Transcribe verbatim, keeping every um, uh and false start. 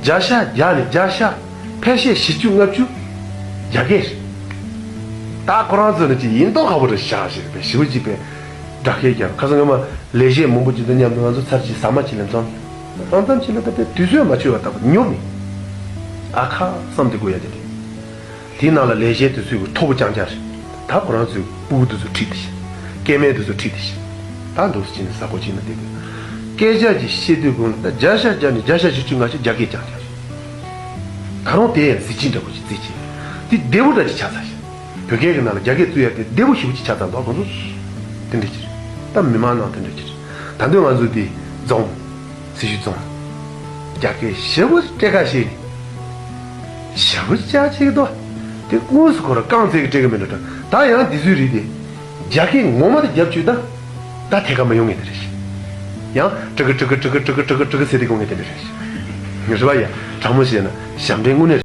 བརྒྱ་ཤ་བརྒྱ་ནས་བརྒྱ་ཤ་ཕལ་ཆེར་བཞི་བཅུ་ལྔ་བཅུ་རྒྱ་སྐད་རེད། ད་ཁོ་རང་ཚོ་ནི་ཅིག་ཡིན་མདོག་ཁ་པོ་རེད་ཤག་ཞེས་པའི་ཞེ་པོ་ཅིག་པའི་སྒྲ་སྐད་ཀྱང་ཁ་སང་སྔོན་མ་ལས་བྱེད་མང་པོ་ཅིག་དང་མཉམ་དུ་ང་ཚོ་ཚར་གཅིག་ཟ་མ་ཅིག་ལ་འཛོམས། ཙམ་ཙམ་ཅིག་ལ་ད་ལྟའི་དུས་ཚོད་མ་འཆོལ་བ་ལྟ་བུ་ཉོབ་ནས། ཨ་ཁ་བསམ་དེ་དགོས་ཡ་དེ་རེད། དེའི་ནང་ལ་ལས་བྱེད་དེ་ཚོས་ཀྱི་མཐོ་པོ་རྐྱང་རྐྱང་རེད། ད་ཁོ་རང་ཚོའི་སྤུ་གུ་དེ་ཚོ་ཁྲིད་དེ་བཞིན། སྐྱེ་དམན་དེ་ཚོ་ཁྲིད་དེ་བཞིན། ད་འདུག་སེ་བྱས་ནས་ཟ་གོ་བྱས་ན་བསྡད་དགོས། སྐད་ཆ་ཅིག་བཤད་དུས་གོང་ལ་ད་བརྒྱ་ཤ་བརྒྱ་ནས་བརྒྱ་ཤ་བཞི་བཅུ་ལྔ་བཅུ་རྒྱ་སྐད་རྐྱང་རྐྱང་རེད། ད་རུང་དེ་ཡང་གཟི་བརྗིད་འདྲ་པོ་ཅིག་བརྩི་བྱས། དེ་བདེ་པོ་འདྲ་ཅིག་ཆགས་ཚར་ཤག་བོད་སྐད་ཀྱི་ནང་ལ་རྒྱ་སྐད་བཙུགས་ཡ་དེ་བདེ་པོ་ཞེ་པོ་ཅིག་ཆགས་ཚར་འདུག་ཁོང་ཚོ་དེ་འདྲ་ཅིག་རེད། ད་མི་མང་ནང་དེ་འདྲ་ཅིག་རེད། ད་དུང་ང་ཚོ་དེ་རྫོང་། སྲི་ཞུ་རྫོང་། རྒྱ་སྐད་ཞེ་པོ་སྤྲད་ཁ་ཤས་ནས། ཞེ་པོ་ཅིག་བྱེད་ཀྱི་འདུག་དེ་དངོས་སུ་ཁོ་རང་རྐང་བཙལ་གྱི་སྤྲད་ཀྱི་མེད་འགྲོ་དྲ། ད་ཡང་དེ་ཚོའི་རིགས་དེ། རྒྱ་སྐད་ངོ་མ་དེ་རྒྱབ་བཅུག་ད། ད་ཐད་ཀར་མ་ཡོང་ངེས་དེ་རེད། ཡང་ཀྲི་ཀི་ཀྲི་ཀི་ཀྲི་ཀི་ཀྲི་ཀི་ཀྲི་ཀི་ཟེར་དེ་དགོས་ངེས་དེ་འདྲ་རེད། ངས་རེད་པ་ཡ། དྲང་མོ་བཤད་ན་ཞབས་འདྲེན་དངོས་གནས།